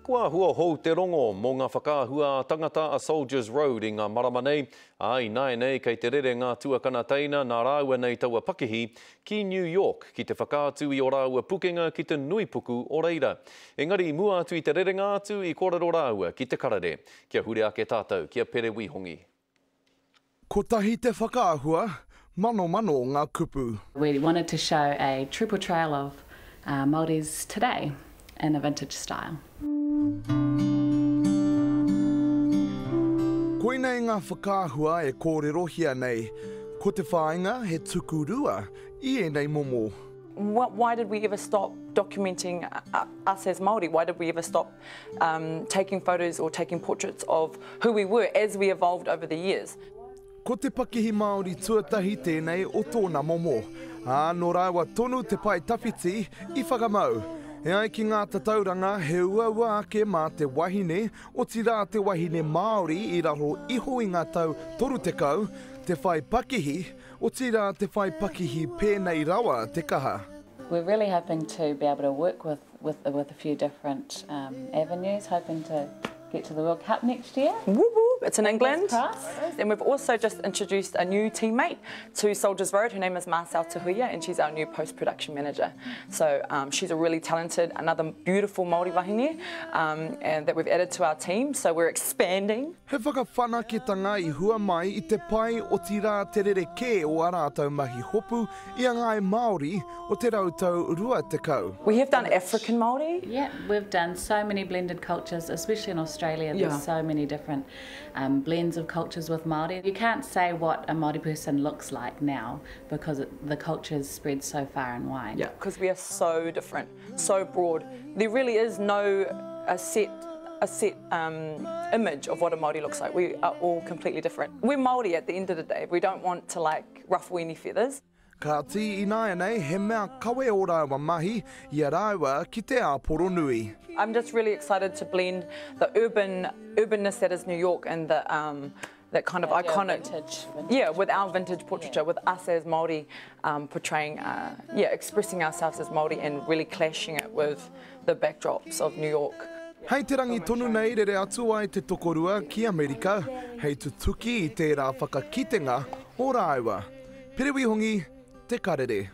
Kua āhua hou te rongo mō ngā whakaahua ā-tangata a Soldiers Road i ngā marama nei, ā, ināianei kei te rere ngā tuakana teina nā rāua nei taua pakihi ki New York ki te whakaatu i ō rāua pukenga ki te nuipuku o reira. Engari i mua atu i te rerenga atu i kōrero rāua ki te karere. Kia hure ake tātou ki a Pere Wihongi. Kotahi te whakaahua, manomano ngā kupu. We wanted to show a true portrayal of Māoris today in a vintage style. Koinei ngā whakaahua e kōrerohia nei. Ko te whāinga he tuku rua i ēnei momo. Why did we ever stop documenting us as Māori? Why did we ever stop um, taking photos or taking portraits of who we were as we evolved over the years. Ko te pakihi Māori tuatahi tēnei o tōna momo, ā, nō rāua tonu te pae tawhiti i whakamau. E ai ki ngā tatauranga, he uaua ake mā te wahine, otirā te wahine Māori i raro iho i ngā tau 30, te whai pakihi, otirā te whai pakihi pēnei rawa te kaha. We're really hoping to be able to work with with with a few different um, avenues, hoping to get to the World Cup next year. Woo woo, it's in England. And we've also just introduced a new teammate to Soldiers Road. Her name is Marcel Tahuya and she's our new post-production manager. So um, she's a really talented, another beautiful Māori wahine um, and that we've added to our team. So we're expanding. He whakawhanaketanga i hua mai i te pai otirā te rerekē o ā rātou mahi hopu i a ngāi Māori o te rautau 20. We have done African Māori. Yeah, we've done so many blended cultures, especially in Australia, there's yeah. so many different um, blends of cultures with Māori. You can't say what a Māori person looks like now because it, the cultures spread so far and wide. Yeah, because we are so different, so broad. There really is no a set a set um, image of what a Māori looks like. We are all completely different. We're Māori at the end of the day. We don't want to like ruffle any feathers. Kāti ināianei, he mea kawe ō rāua mahi i a rāua ki te āporo nui. I'm just really excited to blend the urban urbanness that is New York and the um, that kind of iconic vintage, vintage. yeah with our vintage portraiture yeah. with us as Māori um, portraying uh, yeah expressing ourselves as Māori and really clashing it with the backdrops of New York. Hei te rangi tonu nei rere atu ai te tokorua ki Amerika hei tutuki i tērā whakakitenga o rāua. Pere Wihongi, Te Karere.